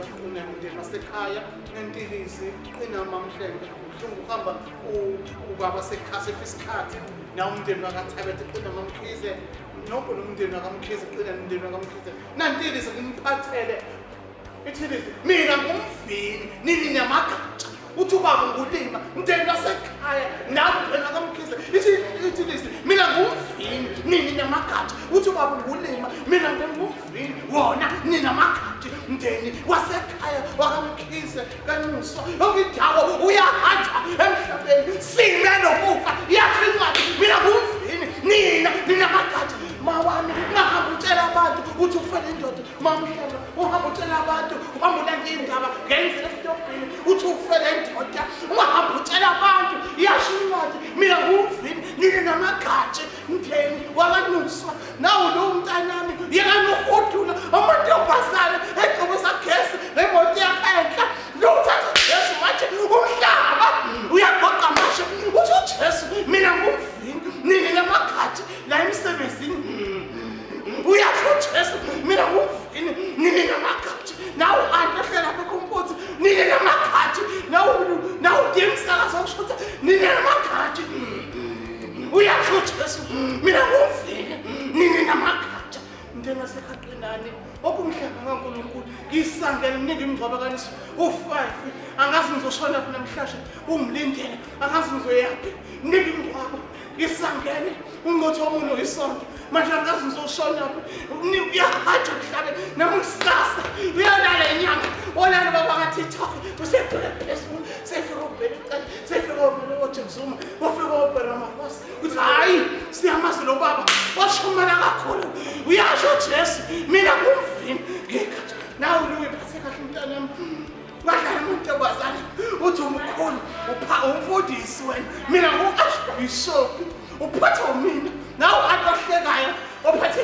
Qina umndeni wasekhaya nentilizi qina mamhlenge ubuhlungu uhamba ubaba sekhaya sefisikhathi na umndeni wakaThabethe qina mamkhize nonke nomndeni wakamkhize qina nomndeni wakamkhize nantilizi ngimphathele ithilizi mina ngumvini nini namagatsha uthi ubaba ngulima mndeni wasekhaya nami mndeni wakamkhize ithilizi mina ngumvini nini namagatsha uthi ubaba ngulima mina ngumvini wona ninamagatsha mndeni wasekhaya wakamkhize kaNuso yonke indawo uyahanjwa emhlabeni sime nokufa yakho incwadi mina ngumvini nina ninamagatsha mawami ungahamba utshela abantu uthi ufele indoda mamhlelo uhamba utshela abantu uhamba ulanda iy'ndaba ngenzela esitobhini uthi ufele indoda ungahamba utshela abantu iyasho incwadi mina ngumvini nini namagatshe mndeni wakanuswa nawu lo mntanami yekanohudula amantombazane egcobisa gesi ngemoto yakhe enhle lo uthatha ujesu manje umhlaba uyagoqa manje uthi ujesu mina ngumvini nini namagatshe la emsebenzini uyasho ujesu mina ngumvini nini namagatshe nawu anti ohlela apha ekhomputha nini namagatshe nawu dimsakazo okushutha nini namagatshe uyasho ujesu mina ngumvini nini namagatsha mntwana wasekhaqinani okumhlaba kaNkulunkulu ngisangene mningi imingcwabo kaniso u5 angazi ngizoshona phi namhlanje ungilindele angazi ngizoyaphi mningi imingcwabo ngisangene ungcothi womuntu isonto manje angazi ngizoshona phi uyahaja emhlabeni nami kusasa uyalala inyanga olala baba kaTikTok usegcwele phezulu sefika ubheka sefika ubheka oJezuma ufika ubheka Ramaphosa uthi hayi siyamazi lo baba washumela kakhulu uyasho Jesu mina ngumvini ngikhathi nawe uyiphathe kahle mntanami wadlala amantombazane uthi umkhulu upha umfundisi wena mina ngu-archbishop uphathe mina nawe antu ohlekayo ophathe